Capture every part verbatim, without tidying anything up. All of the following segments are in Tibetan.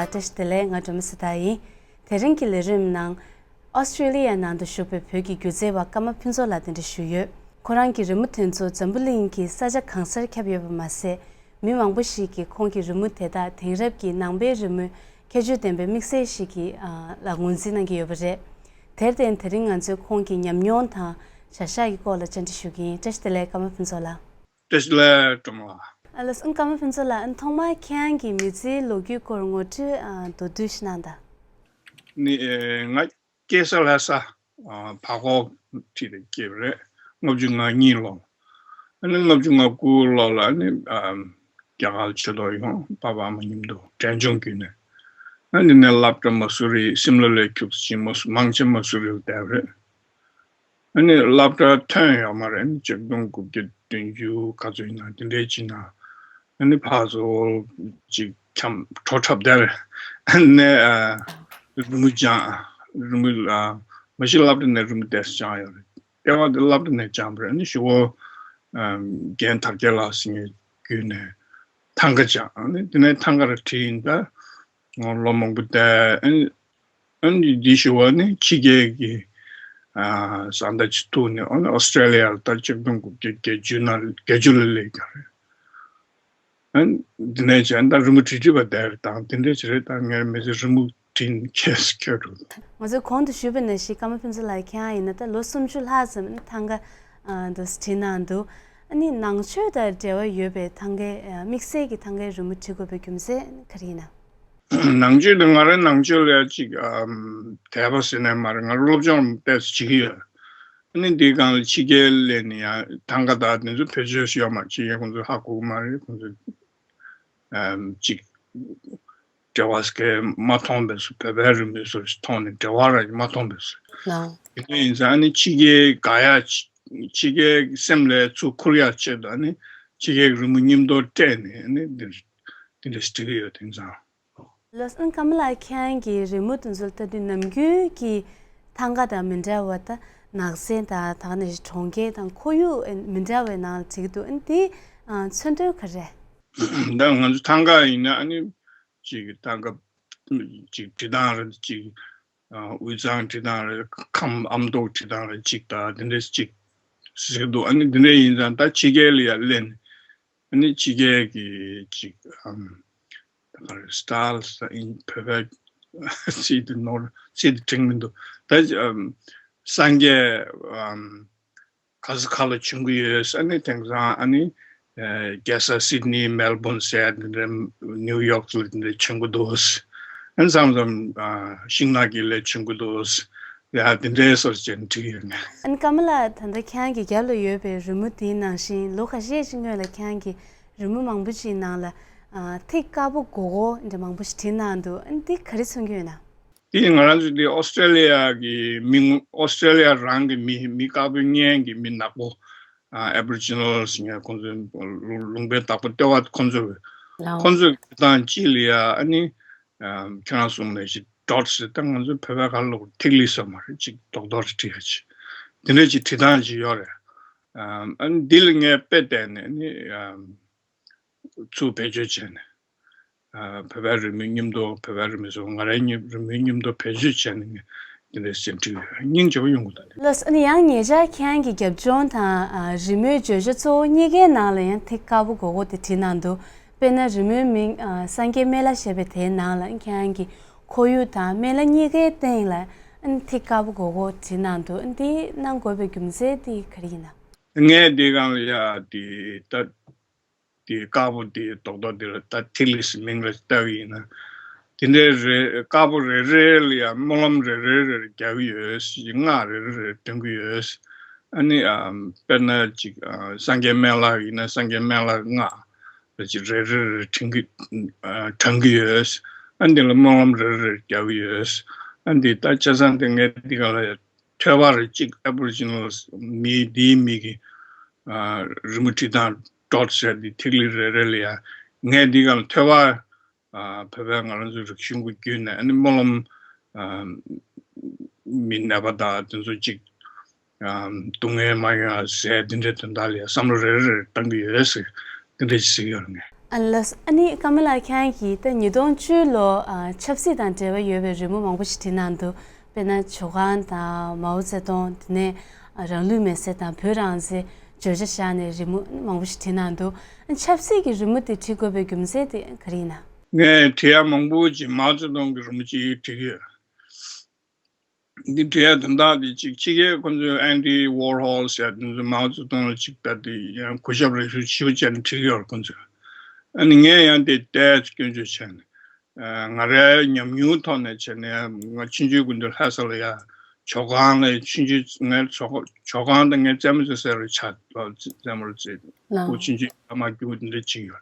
བཀྲ་ཤིས་བདེ་ལེགས། ང་སྒྲོལ་མ་སེ་ད་ཡིན། དེ་རིང་གི་ལས་རིམ་ནང་། ཨོ་སི་ཀྲི་ལི་ཡའི་ནང་དུ་བཞུགས་པའི་བོད་ཀྱི་སྒྱུ་རྩལ་བ་ཀརྨ་ཕུན་ཚོགས་ལགས་གདན་འདྲེན་ཞུས་ཡོད། ཁོ་རང་གི་རི་མོ་དེ་ཚོ་འཛམ་བུ་གླིང་གི་ས་ཆ་གང་སར་ཁྱབ་ཡོད་པ་མ་ཟད། མི་མང་པོ་ཞིག་གིས་ཁོང་གི་རི་མོ་དེ་དག་དེང་རབས་ཀྱི་ནང་པའི་རི་མོའི་ཁྱད་ཆོས་ལྡན་པའི་དམིགས་བསལ་ཞིག་གི་ཨ་ལ་ངོས་འཛིན་གནང་གི་ཡོད་པ་རེད། དེར་བརྟེན་དེ་རིང་ང་ཚོས་ཁོང་གི་ཉམས་མྱོང་དང་བྱ་གཞག་གི་སྐོར་ལ་བཅར་འདྲི་ཞུ་གི་ཡིན། བཀྲ་ཤིས་བདེ་ལེགས་ཀརྨ་ཕུན་ཚོགས་ལགས། བཀྲ་ཤིས་བདེ་ལེགས་སྒྲོལ་མ་ལགས། ཨ་ལགས་སོ། ཀརྨ་ཕུན་ཚོགས་ལགས། ཨ་ཐོག་མར་ཁྱེད་རང་གི་མི་ཚེའི་ལོ་རྒྱུས་སྐོར་ངོ་སྤྲོད་ཨ་མདོར་བསྡུས་ཤིག་གནང་དང་། ནི་ཨེ་ང་སྐྱེས་ས་ལྷ་ས་ཨ་བར་སྐོར་ཁྲིད་དེ་སྐྱེས་པ་རེད། ལྔ་བཅུ་ང་གཉིས་ལོ། ཨ་ནི་ལྔ་བཅུ་ང་དགུ་ལོ་ལ་ནི་ཨ་རྒྱ་གར་ཆེད་དུ་ཡོང་། པ་ཕ་མ་མཉམ་དུ་འབྲས་ལྗོངས་བརྒྱུད་ནས། ཨ་ནི་ནས་སློབ་གྲྭ་མ་སུ་རི་སིམ་ལ་ལས་ཁྱུག་ཅིག་མ་སུ་མང་ཆེ་མ་སུ་རི་ལ་བསྡད་པ་རེད། ཨ་ནི་སློབ་གྲྭ་ཐོན་ཡོད་མ་རེད། ཨ་ནི་ཆིག་སྟོང་དགུ་བརྒྱ་བདུན་ཅུ་ག་ཚོད་ཡིན་ན་དེ་འདྲའི་ཅིག་ན། ཨ་ནི་ཕར་ཚུར་ཅིག་འཁྱམ་བྲོ་འཁྲབ་བསྡད་རེད། ཨ་ནི་ཨ་རི་མོ་སྦྱངས། རི་མོ་ཨ་མ་གཞི་སློབ་གྲྭ་ནས་རི་མོ་ཏོག་ཙམ་སྦྱངས་ཡོད་རེད། ལྟེ་བ་དེ་སློབ་གྲྭ་ནས་སྦྱངས་པ་རེད། ཨ་ནི་གཞུག་གུ་ཨ་རྒན་དར་རྒྱས་ལགས་ཟེར་མཁན་བརྒྱུད་ནས་ཐང་ག་སྦྱངས། ཨ་ནི་དེ་ནས་ཐང་ག་ར་ཁྲིད་ཡིན་ད། ལོ་མང་པོ་བསྡད། ཨ་ནི་ཨ་ནི་འདི་ཞུ་བ་ནི་ཕྱི་རྒྱལ་གྱི་ཨ་བཟའ་ཟླ་ཅིག་ཐུག་ནས། ཨ་ནི་ཨོ་སི་ཀྲེ་ལི་ཡ་ལ་ད་ཆིག་སྟོང་དགུ་བརྒྱ་བརྒྱད་ཅུ་ན་བརྒྱད་ཅུ་ལ་སླེབས་ཀྱང་རེད། ཨ་ནི་འདི་ནས་བྱས་ད་རི་མོ་བྲིས་བྲིས་པ་བསྡད་རེད་དང་དེ་འདྲས་ཅིག་རེད། ད་ངའི་མི་ཚེ་རི་མོ་བྲིས་ནས་ཁྱེར་ཁྱེར་འགྲོ། ང་ཚོས་གོང་དུ་ཞུས་པ་ནང་བཞིན་ཀརྨ་ཕུན་ཚོགས་ལགས་ཁྱེད་རང་ཡིན་ན་ད་ལོ་སུམ་ཅུ་ལྷག་ཙམ་ཐང་ག་ཨ་འདུག་བྲིས་གནང་འདུག་ཨ་ནི་ནང་ཆོས་དང་འབྲེལ་བ་ཡོད་པའི་ཐང་གའི་ཨ་དམིགས་བསལ་གྱི་ཐང་གའི་རི་མོ་བྲིས་དགོས་པའི་རྒྱུ་མཚན་ག་རེ་ཡིན་ན། ནང་ཆོས་དེ་ང་རང་ནང་ཆོས་ལ་ཅིག་ཨམ་དད་པ་ཟེར་ནས་མ་རེད། ང་རང་སློབ་སྦྱོང་ཏོག་ཙམ་བྱེད་ཀྱི་ཡོད། ཨ་ནི་འདིའི་སྒང་ལ་ཕྱི་རྒྱལ་སླེབས་ནས་ཡང་ཐང་ག་དང་དེ་ཚོ་བེད་སྤྱོད་ཡོད་མ་རེད། ཕྱི་རྒྱལ་ཁོང་ཚོས་ཧ་གོ་གི་མ་རེད། ཁོང་ཚོས་ཨམ་ཅིག་འབྲེལ་བ་སྐད་མ་མཐོང་བས་སོ། བོད་པའི་རི་མོའི་བཟོ་ཞིག་མཐོང་ནས་འབྲེལ་བ་ར་མ་མཐོང་བས་སོ། ལའོ། དེ་འདྲ་ཡིན་ཙང་ཨ་ནི་ཕྱི་རྒྱལ་དགའ་ཡ། ཕྱི་རྒྱལ་སེམས་ལ་ཚུར་འཁུར་ཡ་ཆེད་དུ་ཨ་ནི་ཕྱི་རྒྱལ་གྱི་རི་མོ་མཉམ་དུ་སྤྲད་ནས་ཨ་ནི་འདིར་དེ་འདྲ་ཞིག་བྲིས་ཀྱི་ཡོད། དེང་སང་། ལགས་སོ། ཀརྨ་ལགས་ཁྱེད་རང་གི་རི་མོ་དེ་ཚོ་ལ་ལྟ་དུས་ནམ་རྒྱུན་གྱི་ཐང་ག་དང་མི་འདྲ་བ་དང་ནགས་ཚལ་དང་ད་ག་ནང་བཞིན་གྲོང་ཁྱེར་དང་ཁོར་ཡུག་མི་འདྲ་བའི་ནང་ལ་བྲིས་ཀྱི་འདུག་ཨ་ནི་དེ་མཚོན་དོན་ག་རེ་རེད། ད་ང་ཚོ་ཐང་ག་ཡིན་ན་ཨ་ནི་ཅིག་ཐང་ག་ཅིག་བྲིས་སྟངས་རེད། ཅིག་དབུས་གཙང་བྲིས་སྟངས་རེད། ཁམས་ཨ་མདོ་བྲིས་སྟངས་རེད། ཅིག་ད་དེ་འདྲས་ཅིག་ཟེར་འདུག་ཨ་ནི་དེ་འདྲས་ཡིན་ཙང་ད་ཕྱི་རྒྱལ་ལ་ཡར་སླེབས་ནས་ཨ་ནི་ཕྱི་རྒྱལ་གྱི་ཅིག་ཨམ་ད་ག་རེ་སི་ཊལ་ཟེར་ཡིན། བོད་པའི་ཚིག་དེ་ནོར་ཚིག་དེ་དྲན་མི་འདུག་ད་ཨམ་སངས་རྒྱས་ཨམ་ག་ས་ག་ལ་བྱོན་གྱི་ཡོད། ཨ་ནི་དེང་སང་ཨ་ནི་ཨ་རྒྱལ་ས་སིད་ནི་མེལ་བོན་ཟེར་དེ་འདྲ་ནིའུ་ཡོག་ལ་དེ་འདྲ་བྱོན་གྱི་འདུག་ཨ་ནི་མཚམས་མཚམས་ཨ་ཤིང་ནགས་ཀྱི་ལ་བྱོན་གྱི་འདུག་ཡ་དེ་འདྲའི་སོར་ཅན་བྲིས་ཡོད་ངས། ཨ་ནི་ཀརྨ་ལགས་ད་ལྟ་ཁྱེད་རང་གི་རྒྱབ་ལ་ཡོད་པའི་རི་མོ་དེའི་ནང་བཞིན་ལོ་ཁ་ཤས་ཤིག་སྔོན་ལ་ཁྱེད་རང་གི་རི་མོ་མང་པོ་ཞིག་ནང་ལ་ཨ་ཐིག་དཀར་པོ་སྒོར་སྒོར་འདྲ་མང་པོ་ཞིག་བྲིས་གནང་འདུག་ཨ་ནི་འདི་ག་རེ་མཚོན་གྱི་ཡོད་ན། དེ་ང་རང་ཚོ་དེ་ཨོ་སི་ཀྲེ་ལི་ཡ་གི་མི་ཨོ་སི་ཀྲེ་ལི་ཡ་རང་གི་མི་མི་དཀར་པོའི་གཉེན་གྱི་མི་ནག་པོ་ཨ་ཨེ་བྷོ་རི་ཇི་ནལ་ཟེར་མཁན་ཁོང་ཚོའི་ལུང་པའི་བདག་པོ་ལྟེ་བ་ཁོང་ཚོ་ལའོ། ཁོང་ཚོའི་དང་གཅིག་ལ་ཡ་ཨ་ནི་ཨ་ཁྱེད་རང་གསུངས་ནང་བཞིན་ཌོཊ་ཟེར། ད་ང་ཚོ་བོད་པའི་ཁ་ལ་ཐིག་ལེ་ཟེར་མ་རེད། ཅིག་རྡོག་རྡོག་རེ་བྲིས་ཡ་ཅིག་དེ་འདྲ་ཅིག་བྲིས་སྟངས་ཅིག་ཡོད་རེད། ཨ་ཨ་ནི་འདི་ལ་ངས་དཔེ་བལྟས་ནས་ནི་ཨ་ཚུར་བེད་སྤྱོད་བྱས་ནས། ཨ་བོད་པའི་རི་མོའི་མཉམ་དུ། བོད་པའི་རི་མོ་སོགས་ང་རའི་མཉམ་རི་མོའི་མཉམ་དུ་བེད་སྤྱོད་བྱས་ནས་ངས་འདི་འདྲའི་ཟེར་བྲིས་ཡོད། སྙིང་རྗེ་པོ་ཡོང་གི་འདུག་ད། ལགས་སོ། ཨ་ནི་ཡང་ཉེ་ཆར་ཁྱེད་རང་གི་རྒྱབ་ལྗོངས་དང་ཨ་རི་མོའི་བརྗོད་བྱ་གཙོ་བོ་གཉིས་ཀའི་ནང་ལ་ཡང་ཐིག་དཀར་པོ་སྒོར་སྒོར་དེ་བྲིས་གནང་འདུག་དཔེར་ན་རི་མོའི་མིང་ཨ་སངས་རྒྱས་སྨན་བླ་ཞེས་པའི་དེའི་ནང་ལ་ཁྱེད་རང་གི་ཁོར་ཡུག་དང་སྨན་བླ་གཉིས་ཀའི་སྟེང་ལ་ཨ་ནི་ཐིག་དཀར་པོ་སྒོར་སྒོར་བྲིས་གནང་འདུག་ཨ་ནི་དེ་གནང་དགོས་པའི་རྒྱུ་མཚན་དེ་ག་རེ་ཡིན་ན། ངས་འདི་སྒང་ལ་ཡ་དེ་ད། དེ་དཀར་པོ་དེ་རྡོག་རྡོག་དེ་ལ་ད་ཐིག་ལེ་ཟེར་མིང་ལ་བཏགས་ཡིན་ན། དེ་འདྲའི་རེ་དཀར་པོ་རེ་རེ་ལ་ཡང་སྨོན་ལམ་རེ་རེ་རེ་རྒྱག་གི་ཡོད། སྔགས་རེ་རེ་རེ་འདོན་གྱི་ཡོད། ཨ་ནི་ཨ་དཔེར་ན་ཅིག་ཨ་སངས་རྒྱས་སྨན་བླ་ཡིན་ན་སངས་རྒྱས་སྨན་བླ་སྔགས་རེ་ཅིག་རེ་རེ་རེ་བགྲང་གི་ཨ་བགྲང་གི་ཡོད། ཨ་འདི་ལ་སྨོན་ལམ་རེ་རེ་རེ་རྒྱག་གི་ཡོད། ཨ་འདི་ད་བྱས་ཙང་དེ་ངས་འདི་ག་ལ་ཡ། ཐོས་པ་རེ་གཅིག་ཨེ་བྷོ་རི་ཇི་ནལ་མི་འདིའི་མི་གི་ཨ་རི་མོ་བྲིས་སྟངས་ཌོཊ་ཟེར་འདི་ཐིག་ལེ་རེ་རེ་ལ་ཡ་ངས་འདི་ག་ལ་ཐོས་པ་ཨ་བོད་པའི་ང་རང་ཚོའི་རིག་གཞུང་གི་བརྒྱུད་ནས་ཨ་ནི་སྨོན་ལམ་ཨ་མི་ནད་པ་དང་དེ་ཚོ་གཅིག་ཨ་སྡུག་བསྔལ་མ་ཡོང་ཟེར་འདི་འདྲའི་དོན་དག་ལ་ཡ་བསམ་བློ་རེ་རེ་རེ་བཏང་གི་ཡོད་ཟེར་འདི་འདྲ་ཞིག་ཟེར་གི་ཡོད་རེད། ངས་ ཨ་ལགས། ཨ་ནི་ཀ་མ་ལ་ཁྱེད་རང་གིས་ད་ཉིས་སྟོང་བཅུ་ལོ་ཨ་ཆབ་སྲིད་དང་འབྲེལ་བ་ཡོད་པའི་རི་མོ་མང་པོ་ཞིག་བྲིས་གནང་འདུག་དཔེར་ན་ཇོ་ཁང་དང་མའོ་ཙེ་ཏུང་། དེ་ནས་ཨ་རང་ལུས་མེར་སྲེག་དང་བོད་རང་བཙན་བརྗོད་བྱ་བཞག་ནས་རི་མོ་མང་པོ་ཞིག་བྲིས་གནང་འདུག་ཆབ་སྲིད་ཀྱི་རི་མོ་དེ་བྲིས་དགོས་པའི་རྒྱུ་མཚན་དེ་ག་རེ་ཡིན་ན། ངས་བྲིས་ཡ་མང་པོ་ཅིག་མའོ་ཙེ་ཏུང་གི་རི་མོ་ཅིག་བྲིས་ཀྱི་ཡོད། འདི་བྲིས་ཡ་དོན་དག་འདི་གཅིག་ཕྱི་རྒྱལ་ཁོ་ཚོས་ཨན་ཌི་ཝོར་ཧོལ་ཟེར་དེ་ཚོས་མའོ་ཙེ་ཏུང་ལ་གཅིག་ལྟ་དེ་ཡང་གུས་ཞབས་རེ་ཞུ་ཞེ་པོ་བྱས་ནས་བྲིས་ཡོད་རེད་ཁོ་ཚོས། ཨ་ནི་ངས་ཡང་དེ་ལྟས་སྐྱོན་བརྗོད་བྱས་ནས་ང་རའི་ཉམས་མྱོང་ཐོག་ནས་བྱས་ནས་ང་ཆུང་ཆུང་སྐུ་མདུན་ལྷ་ས་ལ་ཡ་ཇོ་ཁང་ལ་ཆུང་ཆུང་ངའི་ཇོ་ཇོ་ཁང་དང་ངའི་རྩེད་མོ་རྩེ་ས་རུ་ཆགས་རྩེད་མོ་རུ་རྩེ། ལགས། སྐུ་ཆུང་ཆུང་ཨ་མ་རྒྱུག་འདི་འདྲ་ཅིག་ཡོད།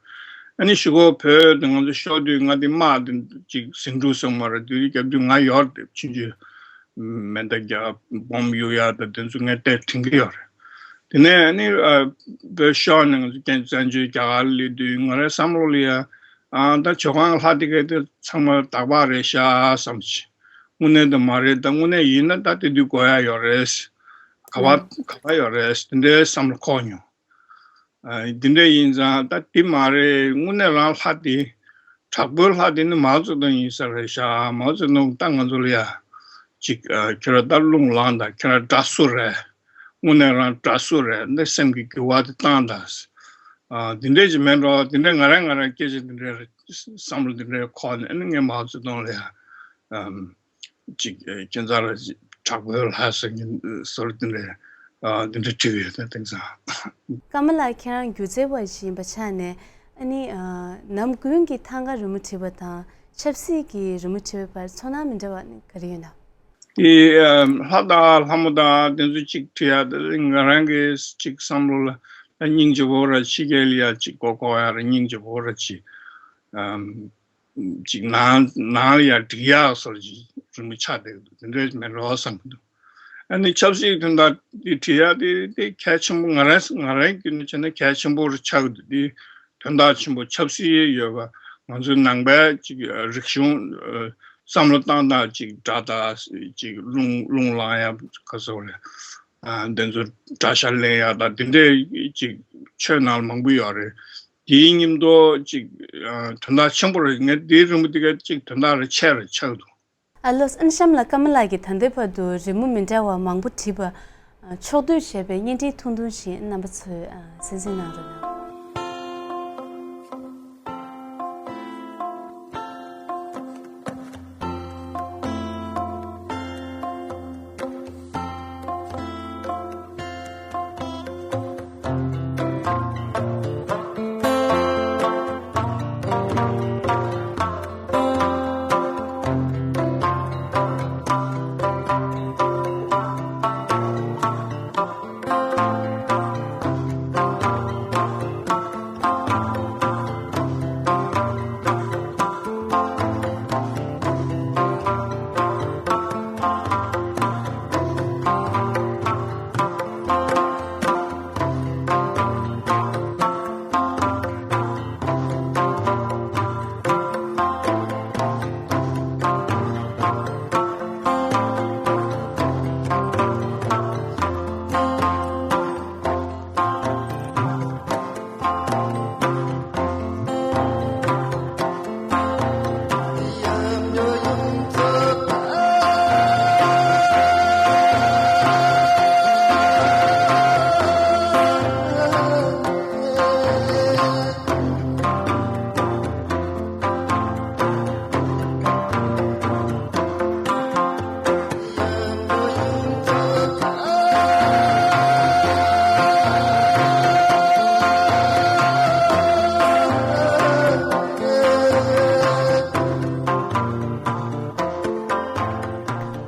ཨ་ནི་ཞུ་གོ་བོད་དུ་ང་ཚོ་ཤོར་དུས་ང་དེ་དམག་དེ་ཅིག་ཟིང་འཁྲུག་སོང་མ་རེད་དེ་དུས་རྒྱབ་དུས་ང་ཡོད་རེད་ཆུང་ཆུང་མེ་མདའ་རྒྱག་སྦོམ་གཡུག་ཡག་དང་དེ་ཚོ་ངས་དེ་དྲན་གྱི་ཡོད་རེད། དེ་ནས་ཨ་ནི་ཨ་བོད་ཤོར་ནས་ང་ཚོ་རྒྱལ་བཙན་བྱོལ་རྒྱ་གར་སླེབས་དུས་ང་རའི་བསམ་བློ་ལ་ཡ་ཨ་ད་ཇོ་ཁང་ལྷ་དེ་ག་དེ་ཚང་མ་དག་པ་རེད་ཤག་བསམ་གྱི། དངོས་གནས་དུ་མ་རེད། ད་དངོས་གནས་ཡིན་ན་ད་དེ་དུས་དགོས་ཡ་ཡོད་རེད། ག་བ་ལགས། ག་བ་ཡོད་རེད་དེ་འདྲའི་བསམ་བློ་འཁོར་མྱོང་། ཨ། འདི་འདྲ་ཡིན་ཙང་ད་འདི་མ་རེད། དངོས་གནས་རང་ལྷ་འདི་དྲག་པོའི་ལྷ་འདི་ནི་མའོ་ཙེ་ཏུང་ཡིན་ས་རེད་ཤག་མའོ་ཙེ་ཏུང་ད་ང་ཚོ་ལ་ཡ་ཅིག་ཨ། ཁྱོད་རང་ད་རླུང་ལངས་དང་ཁྱོད་རང་དགྲ་སུ་རེད། དངོས་གནས་རང་དགྲ་སུ་རེད། འདི་སེམས་ཀྱི་འགྱུར་བ་དེ་བཏང་དང་། ཨ། འདི་འདྲས་ཅིག་མེད་འགྲོ། འདི་འདྲས་ང་རང་ང་རང་སྐད་ཆ་འདི་འདྲས་བསམ་བློ་འདི་འདྲས་འཁོར་ནས་ཨ་ནི་ངས་མའོ་ཙེ་ཏུང་ལ་ཡ། ཨམ། ཅིག་ཨ། ཁྱེད་ཚོ་ལ་དྲག་པོའི་ལྷ་ཟེར་མཁན་ཟུར་དེ་འདྲའི་ཨ། དེ་འདྲ་བྲིས་ཡོད་ད་དེང་སང་། ཀ་མ་ལ་ཁྱེད་རང་སྒྱུ་རྩལ་བ་ཞིག་ཡིན་པ་ཆ་ནས་ཨ་ནི་ཨ། ནམ་རྒྱུན་གྱི་ཐང་ག་རི་མོ་བྲིས་པ་དང་ཆབ་སྲིད་ཀྱི་རི་མོ་བྲིས་པའི་བར་ཚོར་སྣང་མི་འདྲ་བ་ག་རེ་ཡོད་ན། དེ་ཨ། ལྷ་དང་ལྷ་མོ་དང་དེ་ཚོ་གཅིག་བྲིས་ཡ་དེ་ང་རང་གི་གཅིག་བསམ་བློ་ལ་སྙིང་རྗེ་པོ་ར་ཕྱི་རྒྱལ་ལ་ཡ་གཅིག་མགོ་འཁོར་ཡ་ར་སྙིང་རྗེ་པོ་ར་གཅིག་ཨམ། ཅིག་ནང་ནང་ལ་ཡང་འགྲིག་ཡག་སོར་ཅིག་རི་མོ་ཆགས་བསྡད་འདུག་དེ་འདྲ་མེད་འགྲོ་བསམ་གྱི་འདུག་ཨ་ནི་ཆབ་སྲིད་དོན་དག་འདི་བྲིས་ཡག་དེ་དེ་གལ་ཆེན་པོ་ང་རང་ང་རང་གི་ནས་བྱས་ན་གལ་ཆེན་པོ་རུ་ཆགས་འདུག་དེ་དོན་དག་ཆེན་པོ་ཆབ་སྲིད་ཡོད་པ་ང་ཚོའི་ནང་པའི་ཅིག་རིག་གཞུང་བསམ་བློ་བཏང་སྟངས་ཅིག་དགྲ་དང་ཅིག་རླུང་རླུང་ལངས་ཡག་ག་ཟེར་བ་རེད། ཨ། འདི་ཚོ་དགྲ་ཤ་ལེན་ཡག་དང་འདི་འདྲའི་ཅིག་ཆོས་ནང་ལ་མང་པོ་ཡོད་རེད། དེའི་མཉམ་དུ་ཅིག་ཨ། དོན་དག་ཆེན་པོ་རེད། ངས་འདིའི་རི་མོ་འདི་ག་ཅིག་དོན་དག་རེ་ཆེ་རེ་ཆགས་འདུག་ཨ་ལོས། ཨན་གཤམ་ལ་ཀ་མ་ལགས་ཀྱིས་ད་ལྟའི་བར་དུ་རི་མོ་མི་འདྲ་བ་མང་པོ་བྲིས་པ་ཕྱོགས་བསྡུས་བྱས་པའི་བརྙན་འཕྲིན་ཐུང་ཐུང་ཞིག་རྣམ་པ་ཚོས་ཨ། གསན་གཟིགས་གནང་རོགས་གནང་།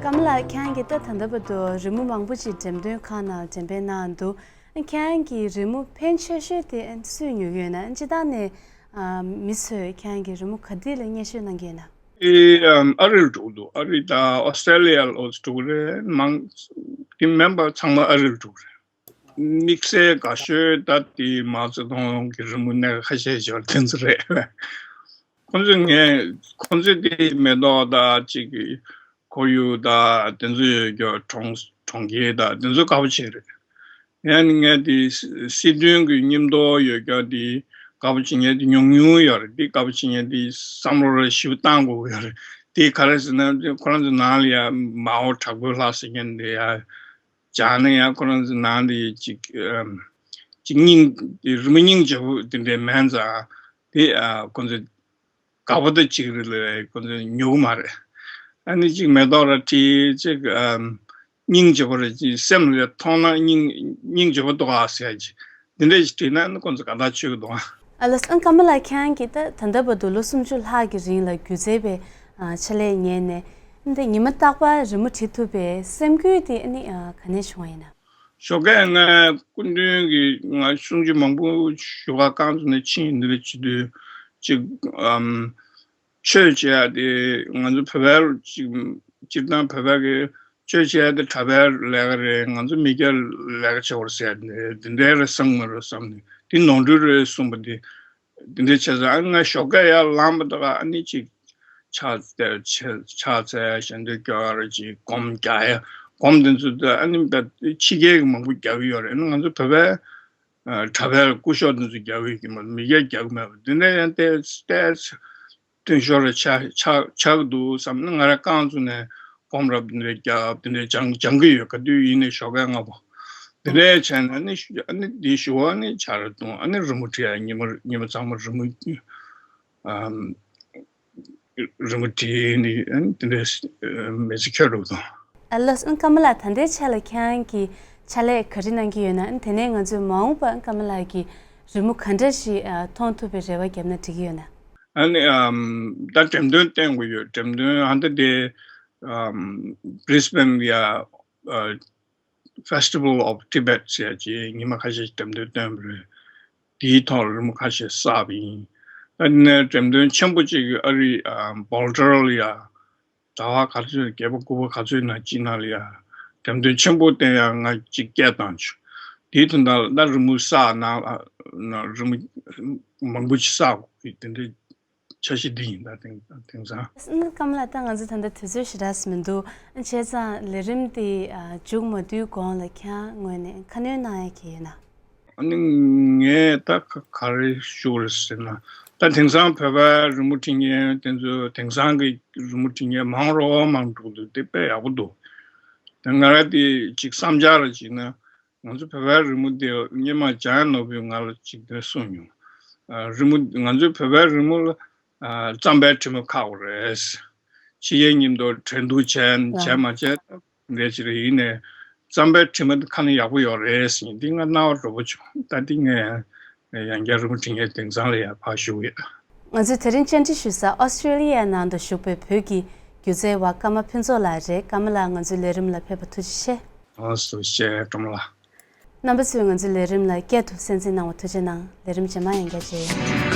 ཀ་མ་ལགས་ཁྱེད་རང་གིས་ད་ད་ལྟ་བར་དུ་རི་མོ་མང་པོ་ཅིག་འགྲེམས་སྟོན་ཁང་ནང་འགྲེམས་སྤེལ་གནང་འདུག་ཁྱེད་རང་གི་རི་མོ་ཕན་ཆེ་ཤོས་དེ་སུས་ཉོས་ཡོད་ན། སྤྱིར་བཏང་ནས་ཨ། མི་ཚོས་ཁྱེད་རང་གི་རི་མོ་ག་དུས་ལ་སྙན་ཞུ་གནང་གི་ཡོད་ན། ཨེ། ཨམ། ཨ་རིར་འགྲོ་གི་འདུག་ཨ་རི་དང་ཨོ་སི་ཀྲེ་ལི་ཡ་ལ་འགྲོ་གི་རེད། མང་དེ་མིན་པ་ཚང་མ་ཨ་རིར་འགྲོ་གི་རེད། དམིགས་བསལ་དགའ་ཤོས་ད་དེ་མའོ་ཙེ་ཏུང་གི་རི་མོ་སྣ་ཁ་ཤས་ཤིག་ཡོད་དེ་ཚོ་རེད། ཁོང་ཚོས་ངས་ཁོང་ཚོས་དེ་མེ་ཏོག་དང་ཅིག་ཁོར་ཡུག་དང་དེ་ཚོ་ཡོད་རྒྱུ་གྲོང་གྲོང་ཁྱེར་དང་དེ་ཚོ་དགའ་པོ་བྱས་རེད། ཡང་ནི་ངས་དེ་སྲིད་དོན་གྱི་མཉམ་དུ་ཡོད་རྒྱུ་དེ་ དགའ་པོ་བྱེད་མཁན་དེ་ཉུང་ཉུང་ཡོད་རེད། དེ་དགའ་པོ་བྱེད་མཁན་དེ་བསམ་བློ་ར་ཞིབ་བཏང་དགོས་ཀྱི་ཡོད་རེད། དེ་ག་རེ་ཟེར་ན་ཁོ་རང་ཚོ་ནང་ལ་ཡ་མའོ་དྲག་པོའི་ལྷ་ཟེར་མཁན་དེ་ཡ་སྦྱར་ན་ཡང་ཁོ་རང་ཚོ་ནང་དེ་ཅིག་ཨམ་ཅིག་སྙིང་རི་མོ་སྙིང་རྗེ་པོ་དེ་འདྲའི་མིན་ཙང་དེ་ཨ་ཁོ་ཚོ་དགའ་པོ་དང་གཅིག་རེད་ལས་ཁོ་ཚོ་ཉོ་གི་མ་རེད། ཨ་ནི་ཅིག་མེ་ཏོག་ར་བྲིས་ཅིག་ཨམ་སྙིང་རྗེ་པོ་རེད། ཅིག་སེམས་ལ་མཐོང་ན་སྙིང་སྙིང་རྗེ་པོ་འདུག་ཨ་ཟེར་ཡ་ཅིག་འདི་འདྲས་ཅིག་བྲིས་ན་ཨ་ནི་ཁོ་ཚོ་དགའ་ཐག་ཆོད་ཀྱི་འདུག་ཨ། ཨ་ལགས་ཨ་ཀརྨ་ལགས་ཁྱེད་རང་གིས་ད་ད་ལྟ་བར་དུ་ལོ་སུམ་ཅུ་ལྷག་གི་རིང་ལ་སྒྱུ་རྩལ་པའི་ཨ་ཕྱག་ལས་གཉེར་ནས་འདི་ཉི་མ་རྟག་པར་རི་མོ་བྲིས་ཐུབ་པའི་སེམས་འགུལ་དེ་ཨ་ནི་ཨ་ག་ནས་བྱུང་བ་ཡིན་ན། ཞོགས་ཀས་ང་སྐུ་མདུན་གྱི་ང་གསུང་ཆོས་མང་པོ་ཞུ་ག་རྐང་བཙུགས་ནས་ཕྱིན་འདི་ལ་བྱེད་དུས་ཅིག་ཨམ་ཆོས་བྱེད་ཡ་དེ་ང་ཚོ་བོད་པའི་ཅིག་སྤྱིར་བཏང་བོད་པ་གི་ཆོས་བྱེད་ཡ་དེ་གྲྭ་པའི་ལས་ཀ་རེད། ང་ཚོ་མི་སྐྱ་ལས་ཀ་བྱེད་དགོས་རེད་ཟེར་ཡ་དེ་འདི་འདྲའི་རེད་བསམ་གི་མ་རེད་བསམ་ནས་དེ་ནོར་འཁྲུལ་རེད་གསུངས་པ་དེ། དེ་འདྲའི་བྱས་ཙང་ཨ་ནི་ང་ཞོགས་ཀས་ཡར་ལངས་པ་དང་ཨ་ནི་ཅིག་ཕྱག་འཚལ་ཕྱག་འཚལ་ཞལ་འདོན་སྐྱོར་ཅིག་སྒོམ་རྒྱག་ཡ་སྒོམ་དེ་ཚོ་དང་ཨ་ནི་ཕྱི་རྒྱལ་གྱི་མང་པོ་རྒྱག་གི་ཡོད་རེད། ཨ་ནི་ང་ཚོ་བོད་པའི་གྲྭ་པའི་སྐུ་ཞབས་དེ་ཚོ་རྒྱག་གི་ཡོད་ཀྱི་མ་རེད། མི་སྒེར་རྒྱག་གི་མེད་པ་དེ་འདྲ་ཡང་ཏོག་ཙམ་མཐུན་ཤོས་རེ་ཆགས་ཆགས་ཆགས་ཀྱི་འདུག་བསམ་ནས་ང་རང་རྐང་བཙུགས་ནས་སྒོམ་རབ་དེ་འདྲ་རྒྱག་དེ་འདྲ་སྦྱང་སྦྱང་གི་ཡོད། ག་དུས་ཡིན་ནའི་ཞོགས་ཀས་སྔ་པོ་དེ་འདྲ་བྱས་ནས་ཨ་ནི་ཨ་ནི་འདི་ཞུ་བ་ནི་ཆ་རེ་བཏུང་ཨ་ནི་རི་མོ་བྲིས་ཡ་ཉི་མ་ཉི་མ་ཚང་མ་རི་མོ་ཨམ། རི་མོ་བྲིས་ནི་ཨ་ནི་དེ་འདྲའི་མི་ཚེ་འཁྱོལ་འགྲོ་གི་འདུག་ཨ་ལགས་ཨ་ཀརྨ་ལགས་ད་ལྟའི་ཆ་ལ་ཁྱེད་རང་གིས་ཕྱག་ལས་ག་རེ་གནང་གི་ཡོད་ན། ཨ་ནི་དེ་ནས་ང་ཚོས་མ་འོངས་པར་ཨ་ཀརྨ་ལགས་ཀྱི་རི་མོ་ག་འདྲ་ཞིག་ཨ་མཐོང་ཐུབ་པའི་རེ་བ་བརྒྱབ་ན་འགྲིག་གི་ཡོད་ན། ཨ་ནི་ཨམ་ད་འགྲེམས་སྟོན་བསྟན་དགོས་ཡོད། འགྲེམས་སྟོན་ཨ་ད་དེ་ཨམ་Brisbane་ཡ་ཨ། Festival of Tibet་ཟེར་ཡ་ཅིག་ཉི་མ་ཁ་ཤས་ཤིག་འགྲེམས་སྟོན་བཏོན་པ་རེད། དེའི་ཐོག་ལ་རི་མོ་ཁ་ཤས་བསགས་པ་ཡིན། ཨ་ནི་འགྲེམས་སྟོན་ཆེན་པོ་ཅིག་ཨ་རི་ཨ་Boulder་ལ་ཡ་ཟླ་བ་ག་ཚོད་བརྒྱད་པ་དགུ་པ་ག་ཚོད་ནང་གཅིག་ནང་ལ་ཡ་འགྲེམས་སྟོན་ཆེན་པོ་བཏོན་ཡ་ང་ཅིག་སྐད་བཏང་བྱུང་། དེའི་དོན་དག་ལ་ད་རི་མོ་བསགས་ནང་ལ་རི་མོ་མང་པོ་ཅིག་བསགས་དགོས་དེ་འདྲའི་འཆར་གཞི་འདི་ཡིན་ད་དེང་དེང་སང་། ཨ་ནི་ཀརྨ་ལགས་ད་ང་ཚོ་ད་ལྟ་དུས་ཚོད་ཞེ་དྲགས་མི་འདུག་ཨ་བྱས་ཙང་ལས་རིམ་འདི་ཨ་མཇུག་མ་བསྡུས་གོང་ལ་ཁྱེད་རང་ངོས་ནས་ཁ་སྣོན་གནང་ཡ་གི་ཡོད་ན། ཨ་ནི་ངས་ད་ག་ག་རེ་ཞུ་དགོས་རེད་ཟེར་ན། ད་དེང་སང་བོད་པའི་རི་མོ་བྲིས་མཁན་དེ་ཚོ་དེང་སང་གི་རི་མོ་བྲིས་མཁན་མང་རུ་མང་འགྲོ་གི་འདུག་དེ་དཔེ་ཡག་པོ་འདུག་ད་ང་རང་དེ་ཅིག་བསམ་འཆར་ལ་བྱས་ན། ང་ཚོ་བོད་པའི་རི་མོ་དེ་སྔོན་མ་འཇམ་དབྱངས་ནོར་བུས་ང་ལ་གཅིག་དེ་གསུངས་མྱོང་། ཨ་རི་མོ་ང་ཚོའི་བོད་པའི་རི་མོ་ལ་ཨ་རྩམ་པའི་དྲི་མ་ཁག་པོ་རེད། ཕྱི་རྒྱལ་མཉམ་དུ་འགྲན་བསྡུར་བྱས་བྱས་མ་བྱས་འདྲ་ཅིག་རེད། ཡིན་ནའི་རྩམ་པའི་དྲི་མ་དེ་ཁ་ན་ཡག་པོ་ཡོད་རེད་ཟེར་འདི་ང་རྣ་བར་འགྲོ་པོ་བྱུང་། ད་འདི་ངས་ཡང་བསྐྱར་རི་མོ་འབྲི་མཁན་དེང་སང་ལ་ཡང་ཕར་ཞུ་གི་ཡོད། ང་ཚོས་དེ་རིང་བཅར་འདྲི་ཞུ་ས་ཨོ་སི་ཀྲི་ལི་ཡའི་ནང་དུ་བཞུགས་པའི་བོད་ཀྱི་སྒྱུ་རྩལ་བ་ཀརྨ་ཕུན་ཚོགས་ལགས་རེད། ཀརྨ་ལགས་ང་ཚོའི་ལས་རིམ་ལ་ཕེབས་པར་ཐུགས་རྗེ་ཆེ། ཨོ་སུ་ཤེ་ཀྲོང་ལ། རྣམ་པ་ཚོས་ང་ཚོའི་ལས་རིམ་ལ་སྐད་ཐུབ་གསན་གཟིགས་གནང་བར་ཐུགས་རྗེ་གནང་། ལས་རིམ་རྗེས་མ་ཡང་བསྐྱར་མཇལ་ཡོང་།